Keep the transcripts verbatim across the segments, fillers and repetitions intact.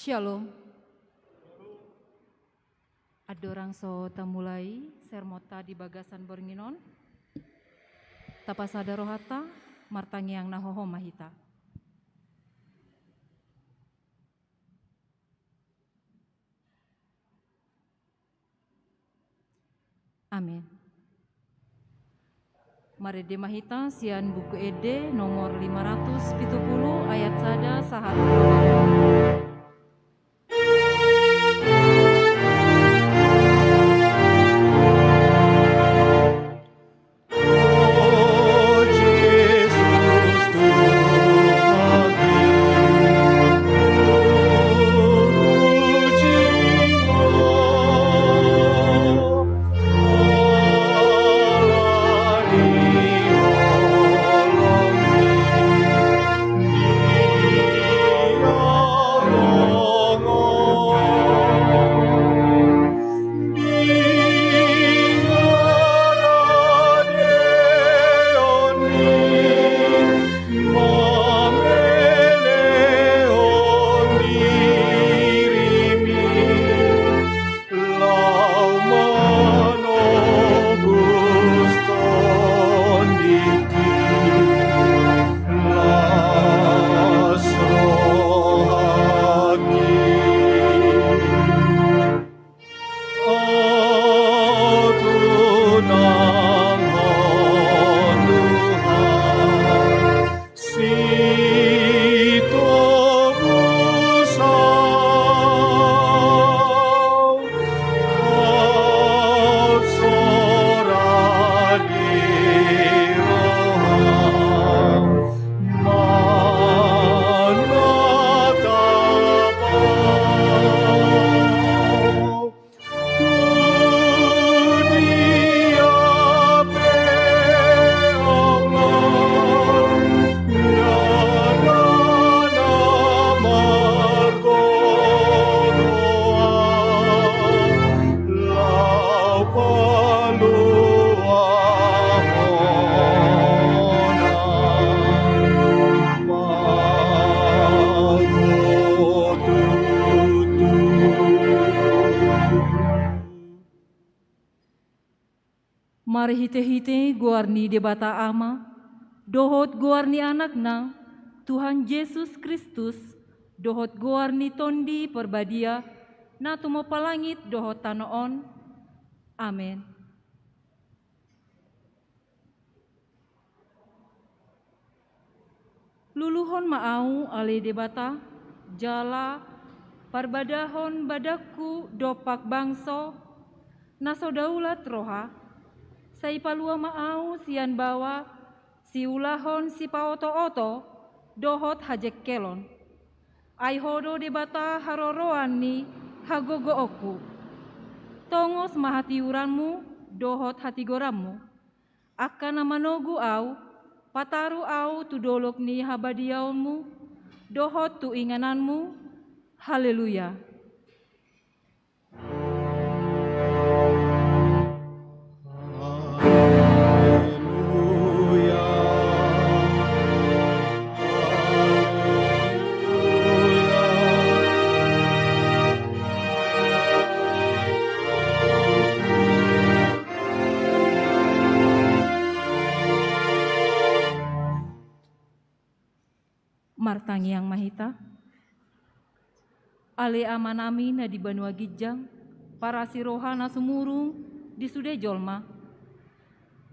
Shalom. Andorang so tamulai sermonta di bagasan borngin on, tapasada rohanta, martangiang na hohom ma hita. Amen. Marende ma hita sian Buku Ende nomor lima ratus pitu pulu, ayat sada sahat. Marhitehite goar ni Debata Ama, dohot goar ni Anakna, Tuhan Jesus Kristus, dohot goar ni Tondi Parbadia, na tumompa langit dohot tano on. Amen. Luluhon ma ahu ale Debata, jala parbadahon badanku dompak bangso na so daulat roha, sai palua ma ahu sian baoa siulahon sipaotooto dohot hajengkelon. Ai Ho do Debata haroroan ni hagogoonku. Tongos ma hatiuranmu dohot hatigoranmu. Angka na manogu ahu, pataru ahu tu dolok ni habadiaonmu dohot tu ingananmu. Haleluya. Martangiang ma hita. Ale Amanami na di banua ginjang, parasi roha na sumurung di sude jolma.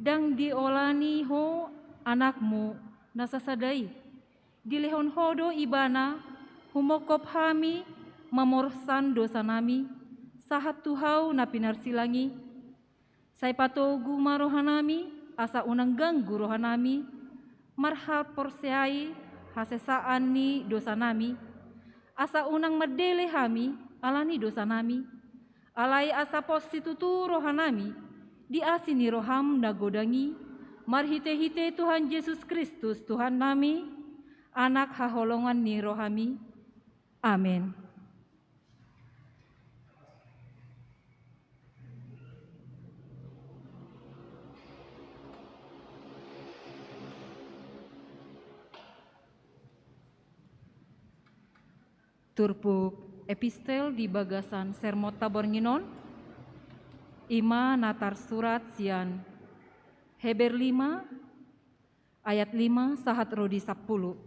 Ndang diolani Ho Anakmu na sasada i. Dilehon Ho do Ibana, humongkop hami mamorsan dosanami, sahat tu hau na pinarsilang i. Sai patogu ma rohanami, asa unang ganggu rohanami, marhaporseai hasesaan ni dosanami, asa unang mandele hami ala ni dosanami, alai asa pos situtu rohanami di asi ni roham na godang i, marhitehite Tuhan Jesus Kristus Tuhannami, Anak haholongan ni rohami. Amen. Turpuk Epistel di bagasan sermon taborngin on, i ma na tarsurat sian Heber lima ayat lima sahat ro di sampulu.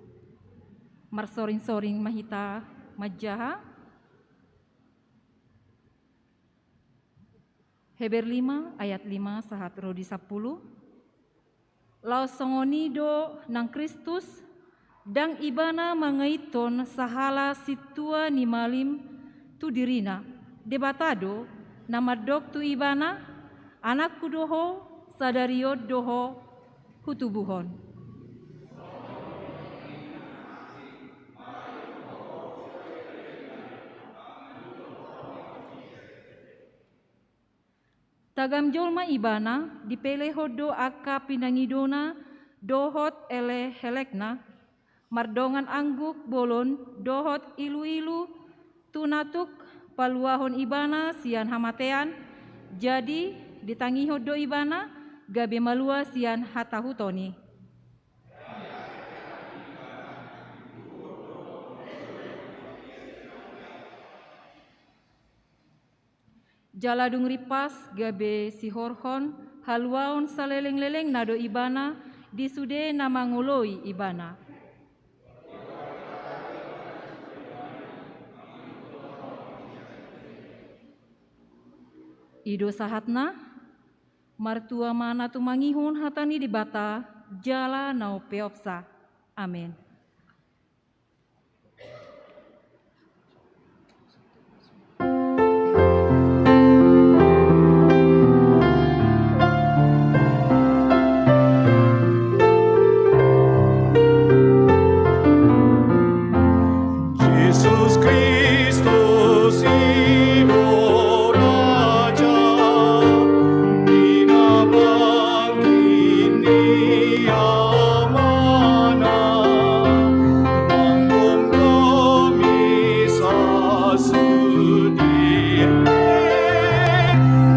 Marsoring-soring ma hita manjaha. Heber lima ayat lima sahat ro di sampulu. Laos songon i do nang Kristus, ndang ibana mangaithon sahala sintua ni malim tu dirina. Debata do na mandok tu ibana, anakku do ho, sadari on do ho hutubuhon. Tagam jolma ibana, dipelehon do angka pinangidona dohot elek-elekna, mardongan angguk bolon dohot ilu-ilu tu na tuk paluahon ibana sian hamatean, jadi ditangihon do ibana gabe malua sian hatahuton i. Jala dung rimpas gabe sihorhon haluaon saleleng-lelengna do ibana di sude na mangoloi ibana. I do sahatna. Martua ma na tumangihon hata ni Debata jala na umpeopsa. Amen. Jesus Kristus i do Raja, di na bangkit ni Amana, manggomgomi sasude,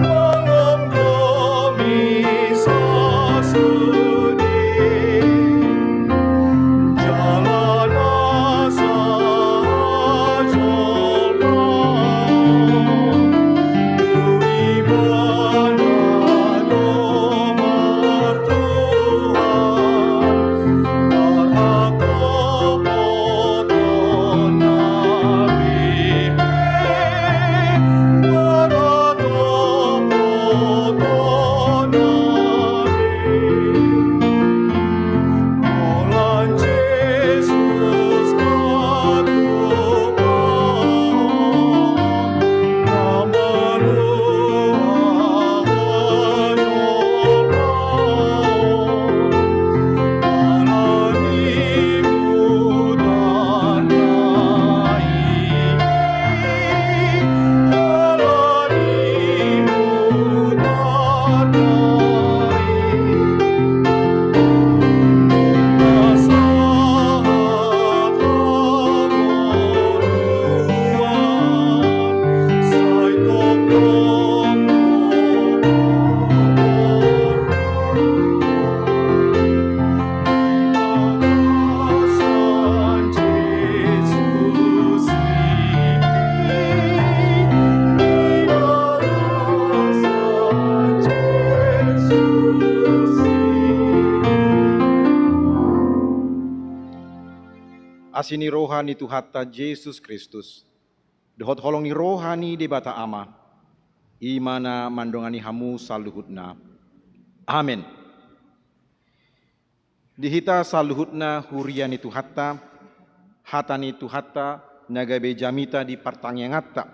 manggomgomi sasude. Jala na sahajolma tu ibana do martuhan, marhatopoton na bere, marhatopoton na bere. Holan Jesus patupa, na malua hajolmaon, ala ni mudarna i, ala ni mudarna i. Asi ni roha ni Tuhanta Jesus Kristus, dohot holong ni roha ni Debata Ama, i ma na mandongani hamu saluhutna. Amen. Di hita saluhutna huria ni Tuhanta, hata ni Tuhanta na gabe jamita di partangianganta,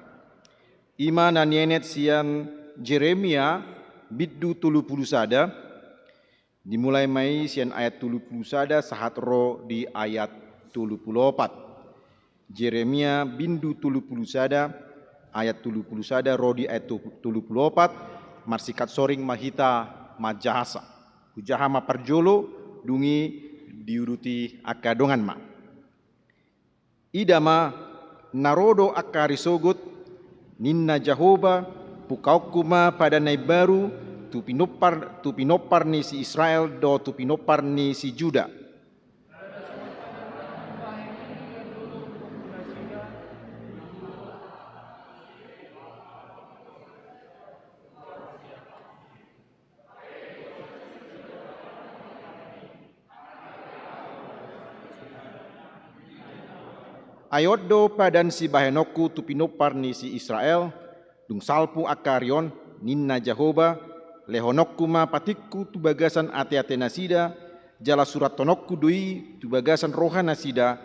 i ma na nienet sian Jeremia bindu tolu pulu sada, dimulai ma i sian ayat tolu pulu sada sahat ro di ayat tolu pulu opat. Jeremia bindu tolu pulu sada, ayat tolu pulu sada ro di ayat tolu pulu opat, marsingkat soring ma hita manjahasa. Hujaha ma parjolo, dung i diuduti angka dongan ma. Ida ma, na ro do angka ari sogot, ninna Jahowa, pungkaonku ma padan na imbaru, tu pinompar, tu pinompar ni si Israel dohot tu pinompar ni si Juda. Ai on do padan sibahenonku tu pinompar ni si Israel, dung salpu angka ari on, ninna Jahowa, lehononku ma patikku tu bagasan ateatenasida, jala surathononku do i tu bagasan rohanasida,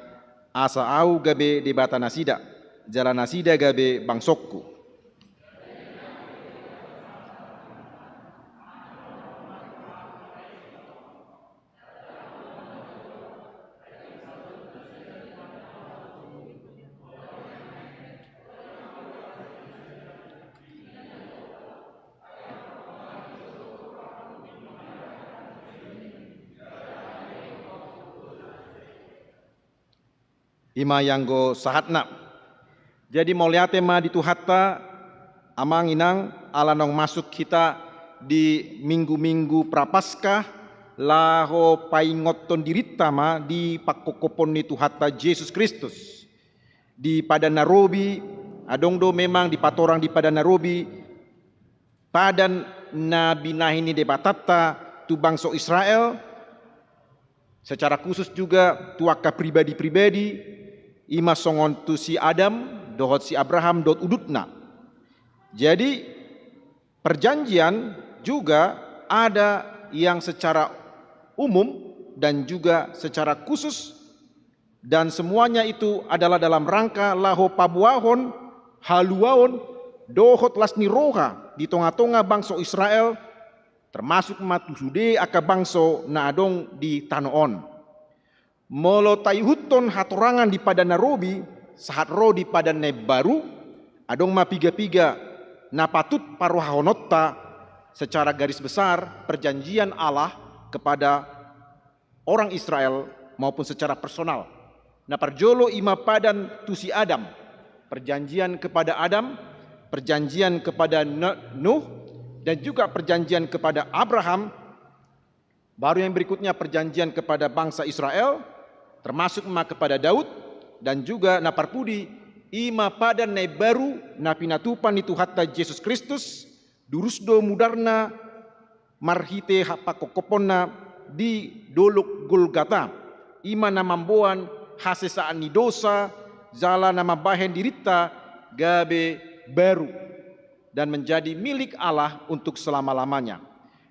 asa ahu gabe Debatanasida, jala nasida gabe bangsongku. I ma ianggo sahatna. Jadi mauliate ma di Tuhanta, Amang, Inang, ala naung masuk hita di minggu-minggu Prapaskah, laho paingothon dirinta ma di pangkophopon ni Tuhanta Jesus Kristus. Di Padan na Robi, adong do memang dipatorang di Padan na Robi, padan na binahen ni Debatanta tu bangso Israel, secara khusus juga tu angka pribadi-pribadi, i ma songon tu si Adam, dohot si Abraham, dohot udutna. Jadi, perjanjian juga ada yang secara umum dan juga secara khusus, dan semuanya itu adalah dalam rangka laho paboahon haluaon dohot las ni roha di tonga-tonga bangso Israel, termasuk ma tu sude angka bangso na adong di tano on. Molo taihuthon hatorangan di Padan na Robi, sahat ro di Padan na Imbaru, adong ma piga-piga na patut parohahononta secara garis besar perjanjian Allah kepada orang Israel maupun secara personal. Na parjolo i ma padan tu si Adam, perjanjian kepada Adam, perjanjian kepada Ne-, Nuh, dan juga perjanjian kepada Abraham. Baru yang berikutnya perjanjian kepada bangsa Israel, termasuk ma kepada Daud, dan juga na parpudi i ma padan na imbaru na pinatupa ni Tuhanta Jesus Kristus, durus do mudarna marhite ha-, pangkophoponna di dolok Golgata, i ma na mamboan hasesaan ni dosa, jala na mambahen dirinta gabe baru dan menjadi milik Allah untuk selama-lamanya.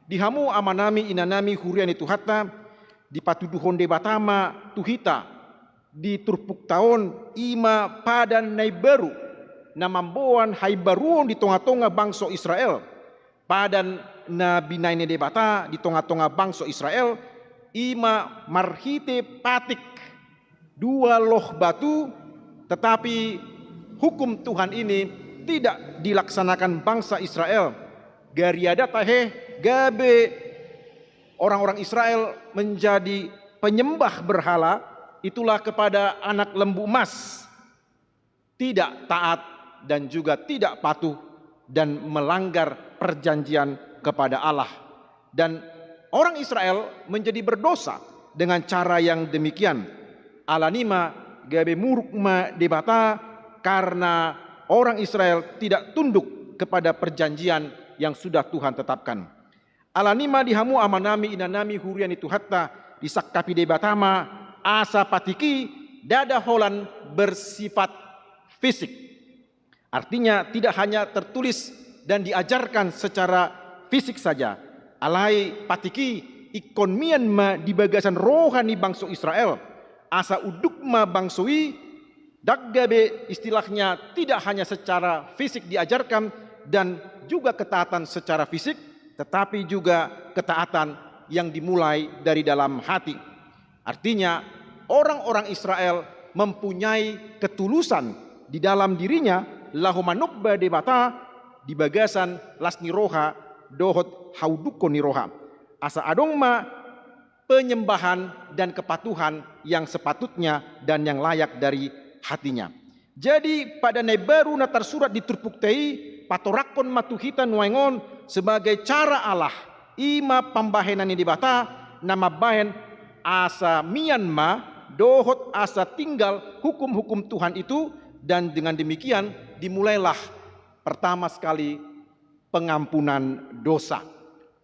Di hamu amanami, inanami, huria ni Tuhanta, dipatuduhon Debata ma tu hita di turpukta on i ma padan na imbaru, na mamboan haimbaruon di tonga-tonga bangso Israel. Padan na binahen ni Debata di tonga-tonga bangso Israel, i ma marhite patik dua loh batu, tetapi hukum Tuhan ini tidak dilaksanakan bangsa Israel. Gariada tahe gabe orang-orang Israel menjadi penyembah berhala, itulah kepada anak lembu emas. Tidak taat dan juga tidak patuh dan melanggar perjanjian kepada Allah. Dan orang Israel menjadi berdosa dengan cara yang demikian. Alani i ma gabe muruk ma Debata karena orang Israel tidak tunduk kepada perjanjian yang sudah Tuhan tetapkan. Alani i ma di hamu amanami, inanami, huria ni Tuhanta, disangkapi Debata ma asa patik i ndada holan bersifat fisik. Artinya, tidak hanya tertulis dan diajarkan secara fisik saja. Alai patik i ingkon mian ma di bagasan roha ni bangso Israel. Asa unduk ma bangso i, ndang gabe istilahnya tidak hanya secara fisik diajarkan dan juga ketaatan secara fisik, tetapi juga ketaatan yang dimulai dari dalam hati. Artinya, orang-orang Israel mempunyai ketulusan di dalam dirinya laho manomba Debata di bagasan las ni roha dohot haundukkon ni roha. Asa adong ma penyembahan dan kepatuhan yang sepatutnya dan yang layak dari hatinya. Jadi, Padan na Imbaru na tarsurat di turpukta i patorangkon ma tu hita nuaeng on sebagai cara Allah, i ma pambahenan ni Debata na mambahen asa mian ma dohot asa tinggal hukum-hukum Tuhan itu, dan dengan demikian dimulailah pertama sekali pengampunan dosa.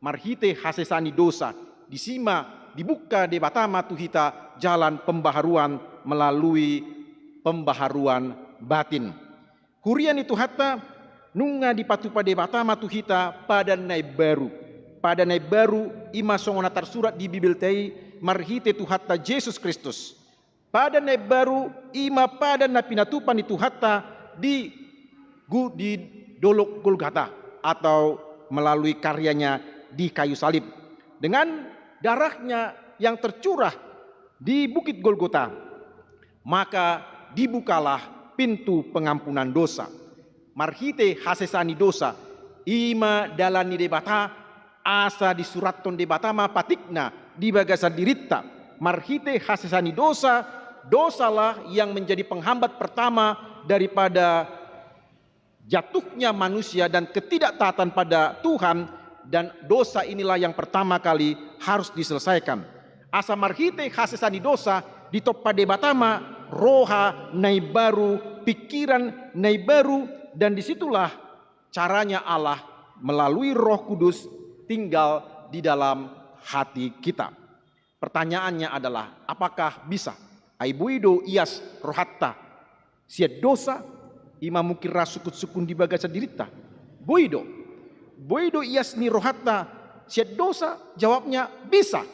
Marhite hasesaan ni dosa, disi ma dibuka Debata ma tu hita jalan pembaharuan melalui pembaharuan batin. Huria ni Tuhanta, nunga dipatupa Debata ma tu hita padan na imbaru. Padan na imbaru i ma songon na tarsurat di Bibelta i marhite Tuhanta Jesus Kristus. Padan na imbaru i ma padan na pinatupa ni Tuhanta di, gu- di dolok Golgata atau melalui karyanya di kayu salib. Dengan darahnya yang tercurah di Bukit Golgota, maka dibukalah pintu pengampunan dosa. Marhite hasesaan ni dosa, i ma dalan ni Debata, asa disurathon Debata ma patikna di bagasan dirinta. Marhite hasesaan ni dosa, dosalah yang menjadi penghambat pertama daripada jatuhnya manusia dan ketidaktaatan pada Tuhan, dan dosa inilah yang pertama kali harus diselesaikan. Asa marhite hasesaan ni dosa, ditompa Debata ma roha na imbaru, pikiran na imbaru, dan disitulah caranya Allah melalui Roh Kudus tinggal di dalam hati kita. Pertanyaannya adalah, apakah bisa? Ai boi do ias rohanta sian dosa, i ma mungkin ra sungkun-sungkun di bagasan dirinta? Boi do. Boi do ias ni rohanta sian dosa? Jawabnya bisa.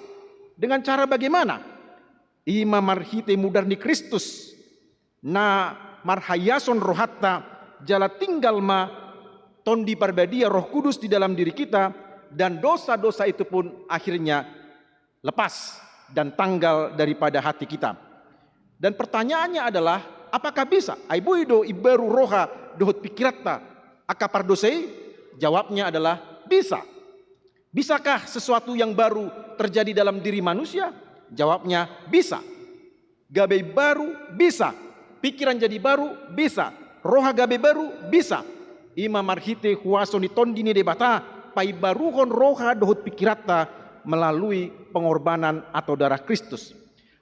Dengan cara bagaimana? I ma marhite mudar ni Kristus, na marhaiason rohanta, jala tinggal ma Tondi Parbadia, Roh Kudus, di dalam diri kita, dan dosa-dosa itu pun akhirnya lepas dan tanggal daripada hati kita. Dan pertanyaannya adalah, apakah bisa? Ai boi do imbaru roha dohot pikiranta angka pardosa i? Jawabnya adalah bisa. Bisakah sesuatu yang baru terjadi dalam diri manusia? Jawabnya bisa. Gabe imbaru? Bisa. Pikiran jadi baru? Bisa. Roha gabe baru? Bisa. I ma marhite huaso ni Tondi ni Debata, paimbaruhon roha dohot pikiranta melalui pengorbanan atau darah Kristus.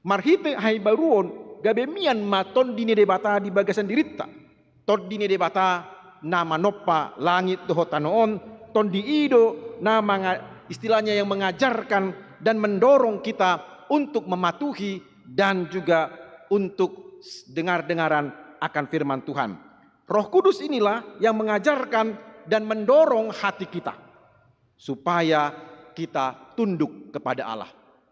Marhite haimbaruon, gabe mian ma Tondi ni Debata di bagasan dirinta. Tondi ni Debata na manompa langit dohot tano on. Tondi i do na manga-, istilahnya, yang mengajarkan dan mendorong kita untuk mematuhi dan juga untuk s-, dengar-dengaran akan firman Tuhan. Roh Kudus inilah yang mengajarkan dan mendorong hati kita supaya kita tunduk kepada Allah.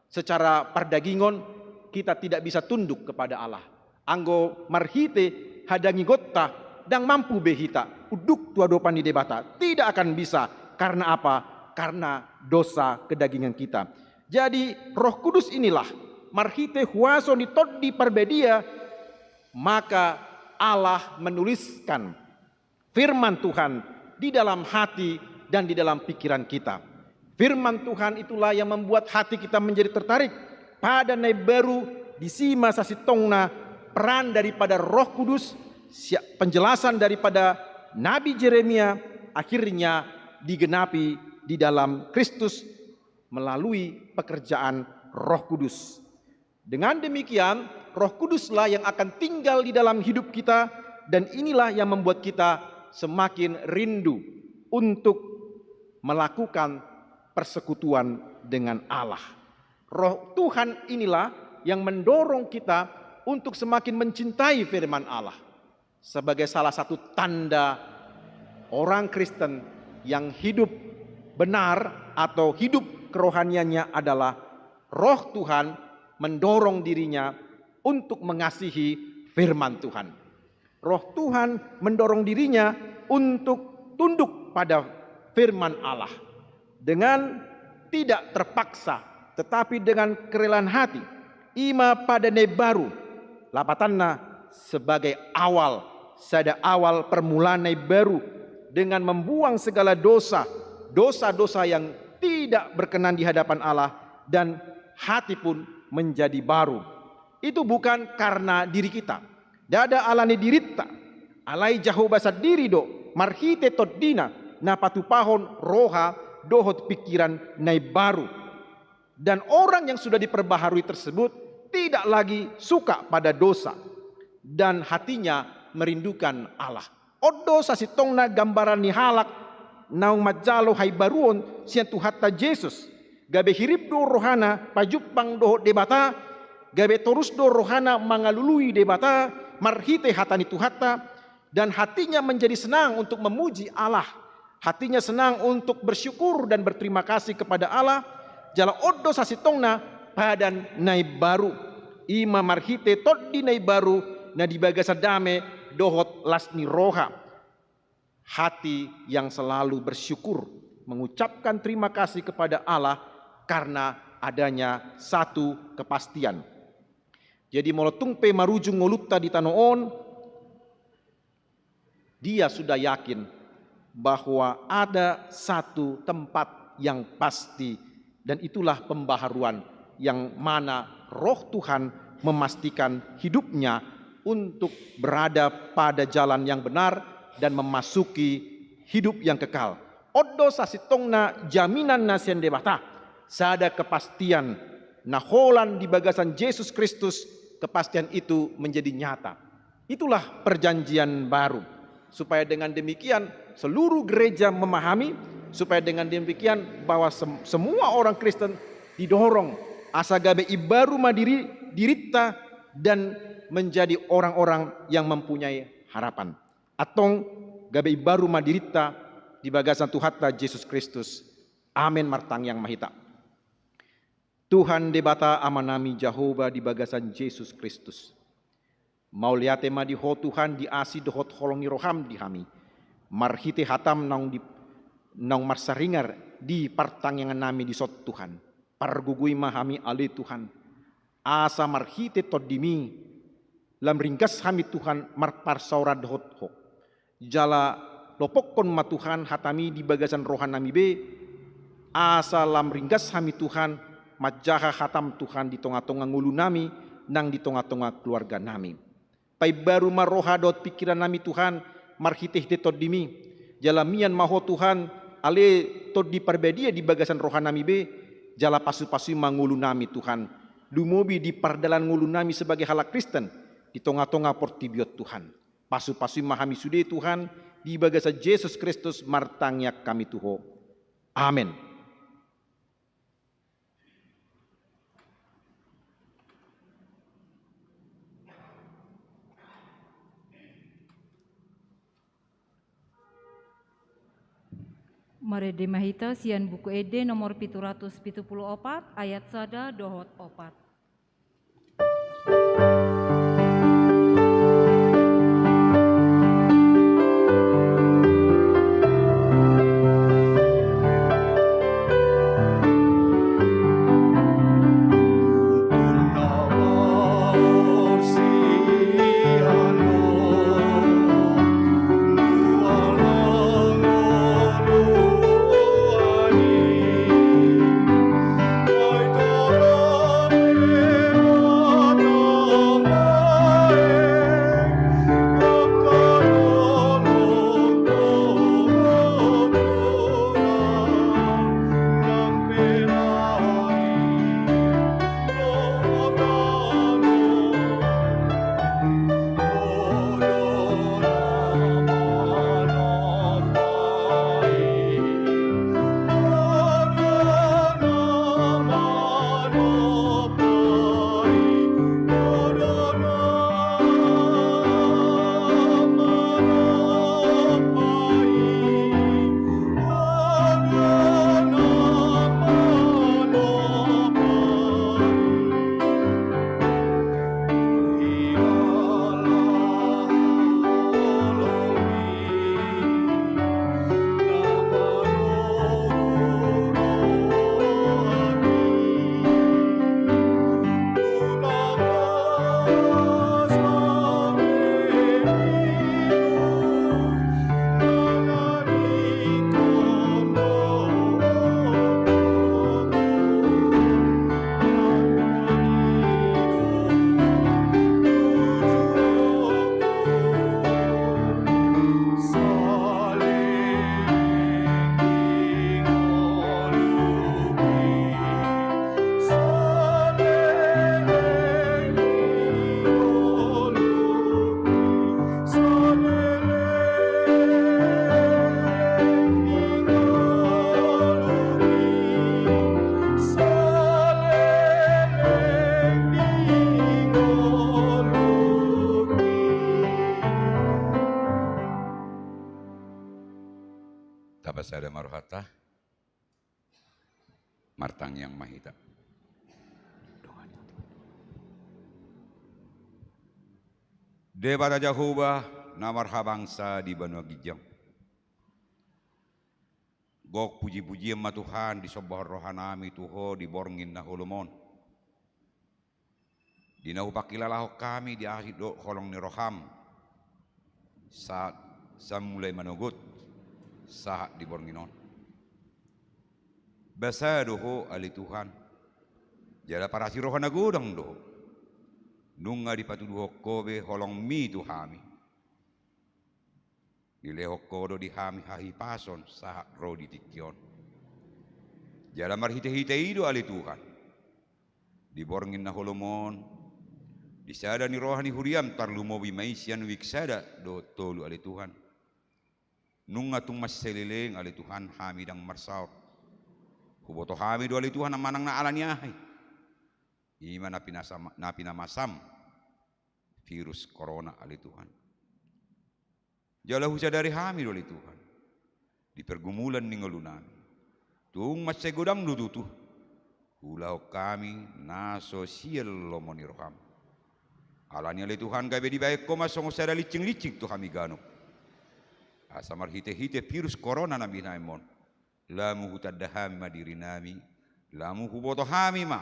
Secara pardagingon, kita tidak bisa tunduk kepada Allah. Anggo marhite hadagingonta, ndang mampu be hita unduk tu adopan ni Debata. Tidak akan bisa. Karena apa? Karena dosa kedagingan kita. Jadi, Roh Kudus inilah, marhite huaso ni Tondi Parbadia, maka Allah menuliskan firman Tuhan di dalam hati dan di dalam pikiran kita. Firman Tuhan itulah yang membuat hati kita menjadi tertarik. Padan na imbaru, disi ma sasintongna peran daripada Roh Kudus, sia-, penjelasan daripada Nabi Jeremia akhirnya digenapi di dalam Kristus melalui pekerjaan Roh Kudus. Dengan demikian, Roh Kuduslah yang akan tinggal di dalam hidup kita, dan inilah yang membuat kita semakin rindu untuk melakukan persekutuan dengan Allah. Roh Tuhan inilah yang mendorong kita untuk semakin mencintai firman Allah. Sebagai salah satu tanda orang Kristen yang hidup benar atau hidup kerohaniannya adalah Roh Tuhan mendorong dirinya untuk mengasihi firman Tuhan. Roh Tuhan mendorong dirinya untuk tunduk pada firman Allah dengan tidak terpaksa, tetapi dengan kerelaan hati. I ma padan na imbaru, lapatanna, sebagai awal, sada awal permulaan na imbaru, dengan membuang segala dosa, dosa-dosa yang tidak berkenan di hadapan Allah, dan hati pun menjadi baru. Itu bukan karena diri kita. Ndada alani dirinta. Alai Jahowa sandiri do, marhite Tondina, na patupahon roha dohot pikiran na imbaru. Dan orang yang sudah diperbaharui tersebut tidak lagi suka pada dosa, dan hatinya merindukan Allah. On do sasintongna gambaran ni halak naung manjalo haimbaruon sian Tuhanta Jesus. Gabe hirim do rohana pajumpang dohot Debata, gabe torus do rohana mangalului Debata, marhite hata ni Tuhanta, dan hatinya menjadi senang untuk memuji Allah. Hatinya senang untuk bersyukur dan berterima kasih kepada Allah, jala on do sasintongna padan na imbaru. I ma marhite tondi na imbaru na di bagasan dame dohot las ni roha. Hati yang selalu bersyukur, mengucapkan terima kasih kepada Allah karena adanya satu kepastian. Jadi, molo tung pe marujung ngolunta di tano on, dia sudah yakin bahwa ada satu tempat yang pasti, dan itulah pembaharuan yang mana Roh Tuhan memastikan hidupnya untuk berada pada jalan yang benar dan memasuki hidup yang kekal. On do sasintongna jaminan na sian Debata, sada kepastian na holan di bagasan Jesus Kristus, kepastian itu menjadi nyata. Itulah perjanjian baru. Supaya dengan demikian seluruh gereja memahami, supaya dengan demikian bahwa sem-, semua orang Kristen didorong asa gabe imbaru ma diri, dirinta, dan menjadi orang-orang yang mempunyai harapan. Antong gabe imbaru ma dirinta di bagasan Tuhanta Jesus Kristus. Amen. Martangiang ma hita. Tuhan Debata Amanami Jahowa di bagasan Jesus Kristus. Mauliate ma di Ho Tuhan di asi dohot holong ni roham di hami. Marhite hatam naung di, naung marsaringar di partangiangannami dison Tuhan. Pargogoi ma hami ale Tuhan. Asa marhite tondimi, lam ringgas hami Tuhan marparsaoran dohot Ho. Jala lopokkon ma Tuhan hatami di bagasan rohanami be, asa lam ringgas hami Tuhan, manjaha hatam Tuhan di tonga-tonga ngolunami, nang di tonga-tonga keluarganami. Paimbaru ma roha dohot pingkirannami Tuhan, marhite-hite tondimi, jala mian ma Ho Tuhan, ale Tondi Parbadia di bagasan rohanami be, jala pasu-pasui ma ngolunami Tuhan, lumobi di pardalan ngolunami sebagai halak Kristen, di tonga-tonga portibi on Tuhan. Pasu-pasui ma hami sude Tuhan, di bagasan Jesus Kristus martangiang hami tu Ho. Amen. Marende ma hita sian Buku Ende nomor pitu ratus pitu pulu opat, ayat sada dohot opat. Sada ma rohanta. Martangiang ma hita. Debata Jahowa na marhabangsa di banua ginjang, gok puji-pujian ma Tuhan disombahon rohanami tu Ho di borngin na holom on. Di na hupangkilalahon hami di asi dohot holong ni roham, sahat sian mulai manogot sahat di borngin on. Basa do Ho ale Tuhan, jala parasi roha na godang do Ho. Nunga dipatuduhon Ho be holongmi tu hami. Dilehon Ho do di hami hahipason sahat ro di tingki on. Jala marhite-hite i do ale Tuhan, di borngin na holom on, di sada ni roha ni huriam tarlumobi ma i sian wijk sada dohot tolu ale Tuhan. Nunga tung mansai leleng ale Tuhan hami ndang marsaor. Huboto hami do ale Tuhan manang na ala ni aha i. I ma na pinasam-, na pinamasam virus corona ale Tuhan. Jala husadari hami do ale Tuhan, di pergumulan ni ngolunami, tung mansai godang do tutu huulahon hami na so sian lomo ni roham. Alani ale Tuhan, gabe dibahen Ho ma songon sada linsing-linsing tu hami ganup, asa marhite-hite virus corona na binahen on, lamu hutanda hami ma dirinami, lamu huboto hami ma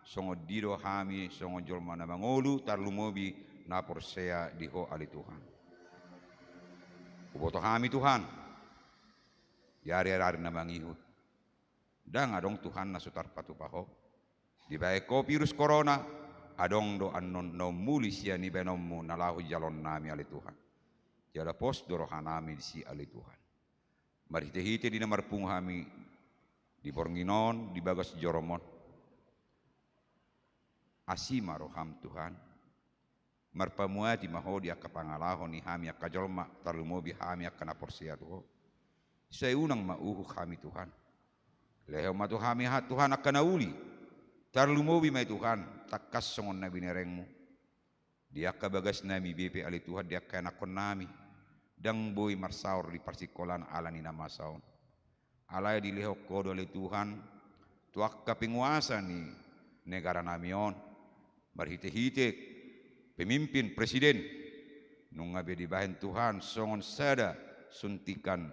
songon dia do hami songon jolma na mangolu tarlumobi na porsea di Ho ale Tuhan. Huboto hami Tuhan, di ari-ari na mangihut, ndang adong Tuhan na so tarpatupa Ho. Dibahen Ho virus corona, adong do annon na ummuli sian i bahenonmu na laho jaloonnami ale Tuhan. Jala pos do rohanami disi ale Tuhan. Marhite-hite di na marpungu hami di borngin on di bagas jorom on, asi ma roham Tuhan. Marpamuati ma Ho di angka pangalaho ni hami angka jolma tarlumobi hami angka na porsea tu Ho. Sai unang ma uhum hami Tuhan. Lehon ma tu hami Tuhan angka na uli, tarlumobi ma i Tuhan tangkas songon na binerengmu. Di angka bagasnami be pe ale Tuhan, di angka ianakkonnami, ndang boi marsaor di parsingkolaan ala ni na masa on. Alai dilehon Ho do ale Tuhan tu angka penguasa ni negaranami on, marhite-hite pemimpin presiden, nunga be dibahen Tuhan songon sada suntikan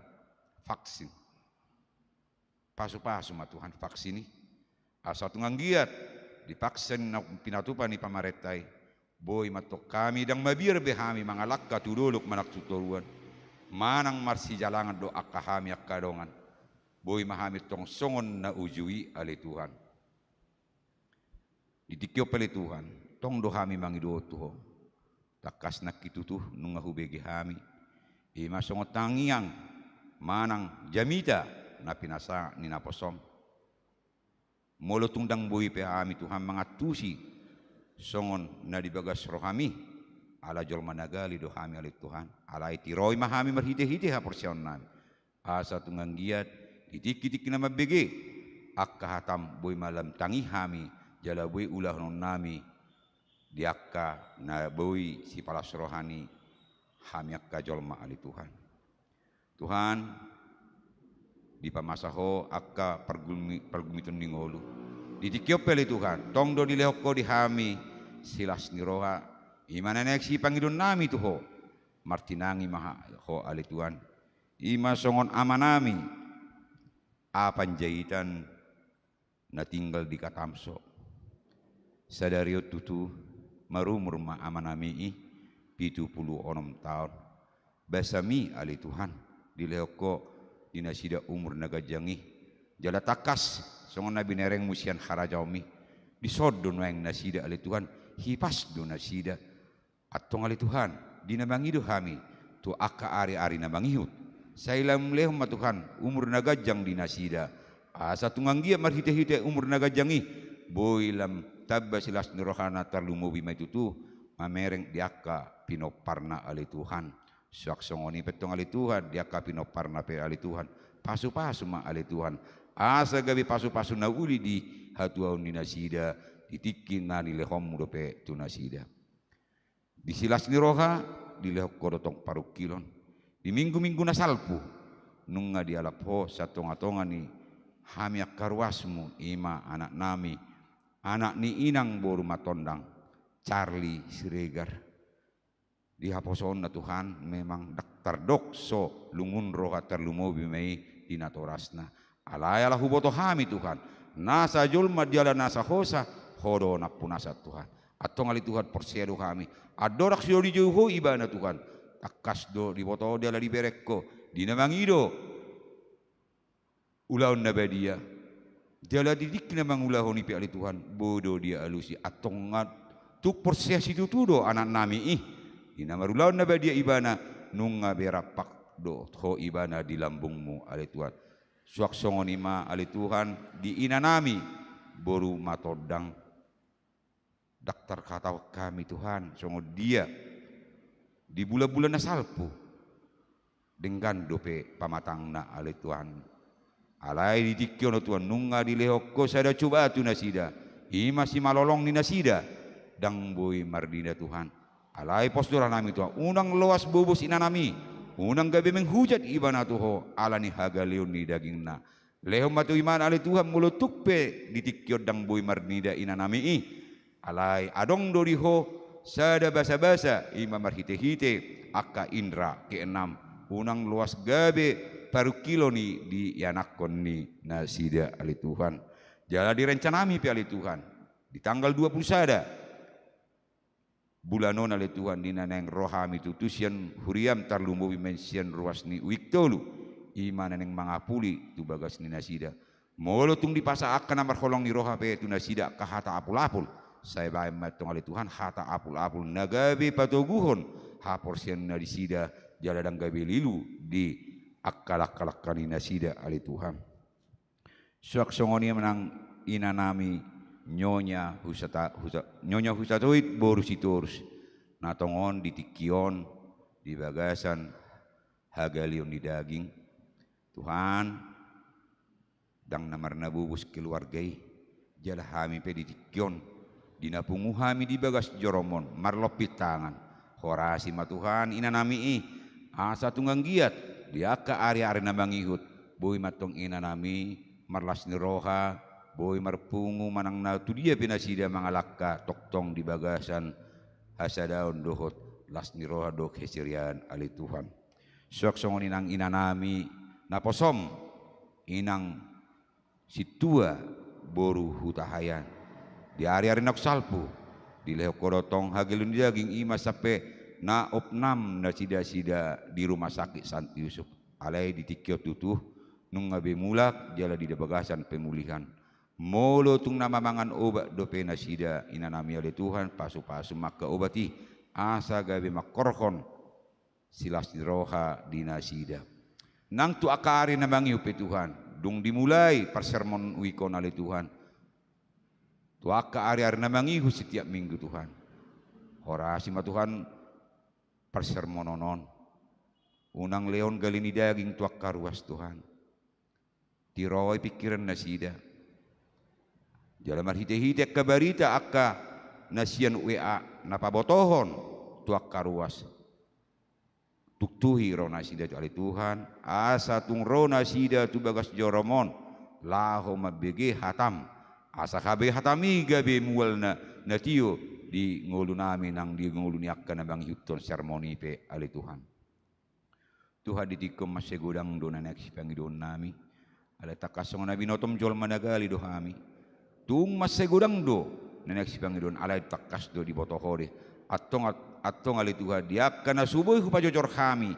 vaksin. Pasu-pasu ma Tuhan vaksin i, asa tung anggiat di vaksin na pinatupa ni pamarenta i, boi ma tong hami ndang mabiar be hami mangalangka tu dolok manang tu toruan, manang marsijalangan do angka hami angka dongan. Boi ma hami tong songon na uju i ale Tuhan. Di tingki on pe ale Tuhan, tong do hami mangido tu Ho. Tangkas nangkin tutu nunga hubege hami, i ma songon tangiang manang jamita na pinasahat ni naposom. Molo tung ndang boi pe hami Tuhan mangantusi songon na di bagas rohami, ala jolma na gali do hami ale Tuhan. Alai tiroi ma hami marhite-hite haporseaonnami, asa tung anggiat di tingki-tingki na mambege angka hatam boi ma lam tangi hami, jala boi ulahononnami di angka na boi sipalas roha ni hami angka jolma ale Tuhan. Tuhan, dipamasa Ho angka pargumi-, pargumiton ni ngolu. Di tingki on pe ale Tuhan, tong do dilehon Ho di hami silas ni roha, i ma na naeng sipangidoonnami tu Ho. Martinangi ma ha-, Ho ale Tuhan. I ma songon amanami A. Panjaitan na tinggal di Katamso. Sadari on tutu marumur ma amanami i pitu pulu onom taon. Basami ale Tuhan, dilehon Ho di nasida umur na ganjang i. Jala tangkas songon na binerengmu sian harajaonmi, dison do nuaeng nasida ale Tuhan, hipas do nasida. Antong ale Tuhan, di na mangido hami tu angka ari-ari na mangihut, sai lam lehon ma Tuhan umur na ganjang di nasida, asa tung anggiat marhite-hite umur na ganjang i, boi lam tamba silas ni rohana, tarlumobi ma i tutu mamereng di angka pinomparna ale Tuhan. Suang songon i pe tong ale Tuhan, di angka pinomparna pe ale Tuhan, pasu-pasu ma ale Tuhan, asa gabe pasu-pasu na uli di hatuaon ni nasida, di tingki na nilehonmu dope tu nasida. Di silas ni roha, dilehon Ho do tong parungkilon. Di minggu-minggu na salpu, nunga dialap Ho sian tonga-tonga ni hami angka ruasmu, i ma anaknami, anak ni inang boru Matondang, Charlie Siregar. Di haposoonna Tuhan, memang ndang tardok so lungun roha, tarlumobi ma i di natorasna. Alai ala huboto hami Tuhan, nasa jolma jala nasa hosa, Ho do nampunasa Tuhan. Antong ale Tuhan, porsea do hami, andorang so dijou Ho ibana Tuhan, tangkas do diboto jala dibereng Ho, di na mangido ulaon na badia, jala di tingki na mangulahon i pe ale Tuhan, boi do dialusi. Antong nga tung porsea situtu do anaknami i, di na marulaon na badia ibana, nunga be rampak dohot Ho ibana di lambungmu ale Tuhan. Suang songon i ma ale Tuhan di inanami boru Matondang. Ndang tarhatahon hami Tuhan songon dia di bulan-bulan na salpu, denggan dope pamatangna ale Tuhan. Alai di tingki on Tuhan, nunga dilehon Ho sada cobaan tu nasida, i ma simalolong ni nasida, ndang boi marnida Tuhan. Alai pos do rohanami Tuhan, unang loas bobos inanami, unang gabe menghujat ibana tu Ho ala ni hagaleon ni dagingna. Lehon ma tu ibana ale Tuhan, molo tung pe di tingki on ndang boi marnida inanami i. Alai adong do di Ho sada basa-basa, i ma marhite-hite angka indra keenam, unang loas gabe parungkilon i di ianakhon ni nasida ale Tuhan. Jala di rencanami pe ale Tuhan, di tanggal dua puluh sada bulan on ale Tuhan, di na naeng ro hami tutu sian huriam, tarlumobi ma i sian ruas ni Uik Tolu, i ma na naeng mangapuli tu bagas ni nasida. Molo tung dipasahat angka na marholong ni roha pe tu nasida angka hata apul-apul, sai bahen ma antong ale Tuhan hata apul-apul na gabe patoguhon haporseaon nasida, jala ndang gabe lilu di angka langka-langka ni nasida ale Tuhan. Suang songon i ma nang inanami Nyonya Husata-, Husa-, Nyonya Husatoit boru Sitorus, na tongon di tingki on di bagasan hagaleon ni daging. Tuhan, ndang na marnabobos keluarga i, jala hami pe di tingki on di na pungu hami di bagas jorom on marlompit tangan. Horasi ma Tuhan inanami i, asa tung anggiat di angka ari-ari na mangihut, boi ma antong inanami marlas ni roha, boi marpungu manang na tu dia pe nasida mangalangka tongtong di bagasan hasadaon dohot las ni roha dohot hasiriaon ale Tuhan. Suang songon i nang inanami naposom, inang Sintua boru Hutahaean. Di ari-ari naung salpu dilehon Ho do antong hagaleon ni daging, i ma sampe na opnam nasida-sida di Rumah Sakit Santi Yusuf. Alai di tingki on tutu nunga be mulak jala di bagasan pemulihan. Molo tung na mamangan obat dope nasida inanami ale Tuhan, pasu-pasu ma angka obat i, asa gabe mangkorhon silas ni roha di nasida. Nang tu angka ari na mangihut pe Tuhan, dung dimulai parsermon Uik on ale Tuhan, tu angka ari-ari na mangihut setiap minggu Tuhan, horasi ma Tuhan parsermonon on. Unang lehon gale ni daging tu angka ruas Tuhan. Tiroi pingkiran nasida. Jala marhite-hite angka barita angka na sian W A na pabotohon tu angka ruas. Tuktuhi roha nasida ale Tuhan, asa tung ro nasida tu bagas jorom on, laho mambege hatam, asa gabe hatam i gabe mual na, na tio di ngolunami nang di ngolu ni angka na mangihuthon sermon i pe ale Tuhan. Tuhan, di tingki on mansai godang do na naeng sipangidoonnami. Alai tangkas songon na binotom jolma na gale do hami. Tung mansai godang do na naeng sipangidoon, alai tangkas do diboto Ho do i. Antong, antong ale Tuhan, di angka na so boi hupajojor hami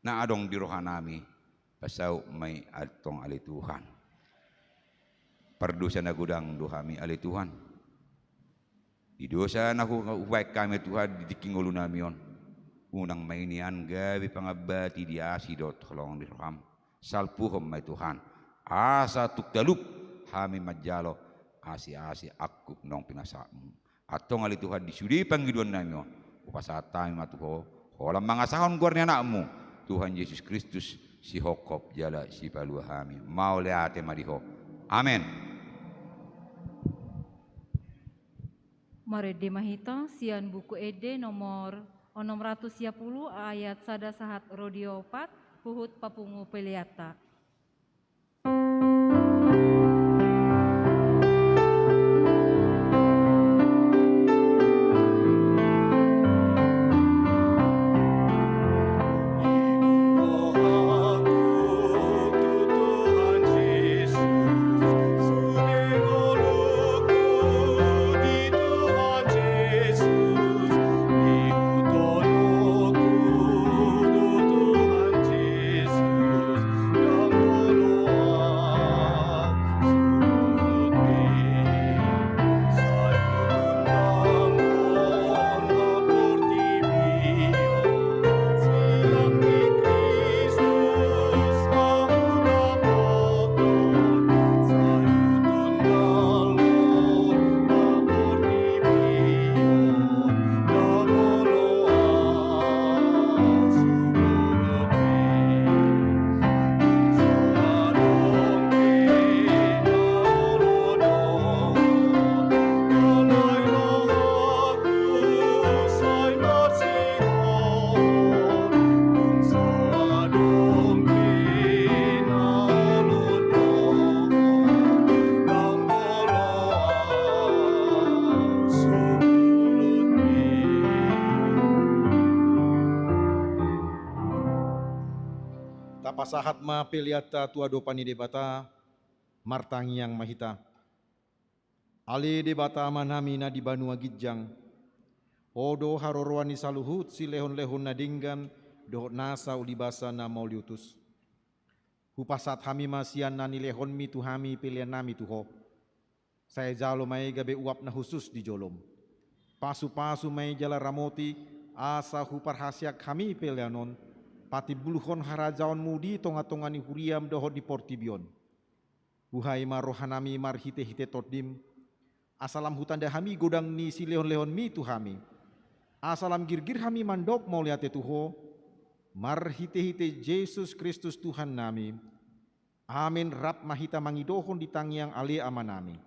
na adong di rohanami, pasaut ma i antong ale Tuhan. Pardosa na godang do hami ale Tuhan. Di dosa na hu-, hubaen hami Tuhan di tingki ngolunami on, unang ma i nian gabe pangambati di asi dohot holong ni roham. Salpuhon ma i Tuhan, asa tung talup hami manjalo asi-asi angkup naung pinasahatmu. Antong ale Tuhan, di sude pangidoannami on, hupasahat hami ma tu Ho, holan mangasahon goar ni Anakmu, Tuhan Jesus Kristus, sihophop jala sipalua hami. Mauliate ma di Ho. Amen. Marende ma hita sian Buku Ende nomor onom ratus sia pulu, ayat sada sahat ro di opat. Huhut papungu peleanta. Tapasahat ma peleanta tu adopan ni Debata. Martangiang ma hita. Ale Debata Amanami na di banua ginjang, Ho do haroroan ni saluhut silehonlehon na denggan dohot nasa ulibasa na mauliutus. Hupasahat hami ma sian na nilehonmi tu hami peleannami tu Ho. Sai jalo ma i gabe uap na hushus di jolom. Pasupasu ma i jala ramoti, asa huparhaseang hami pelean on, patimbulhon harajaonmu di tongatonga ni huriam dohot di portibi on. Buhai ma rohanami marhitehite Tondim, asa lam hutanda hami godang ni silehonlehonmi tu hami. Asa lam girgir hami mandok mauliate tu Ho, marhitehite Jesus Kristus Tuhannami. Amen. Rap ma hita mangidohon di tangiang Ale Amanami.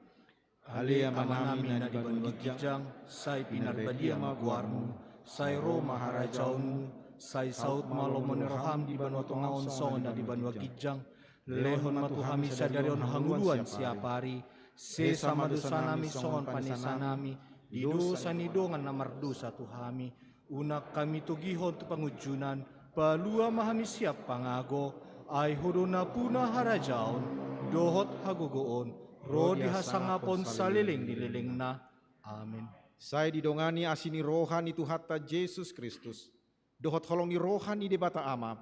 Ale Amanami na di banua ginjang, sai pinarbadia ma goarmu, sai ro ma harajaonmu, sai saut ma lomo ni roham di banua tonga on songon na di banua ginjang. Lehon ma tu hami sadari on hangoluan siapari, sesa ma dosanami songon panesanami di dosa ni dongan na mardosa tu hami. Unang hami togihon tu pangunjunan, palua ma hami sian pangago, ai Ho do nampuna harajaon, dohot hagogoon, ro di hasangapon saleleng ni lelengna. Amen. Sai didongani asi ni roha ni Tuhanta Jesus Kristus, dohot holong ni roha ni Debata Ama,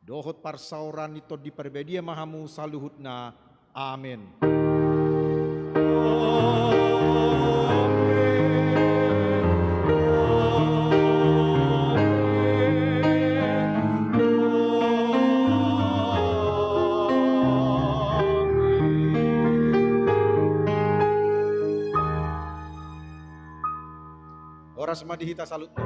dohot parsaoran ni Tondi Parbadia ma hamu saluhutna. Amen. Horas ma di hita saluhutna.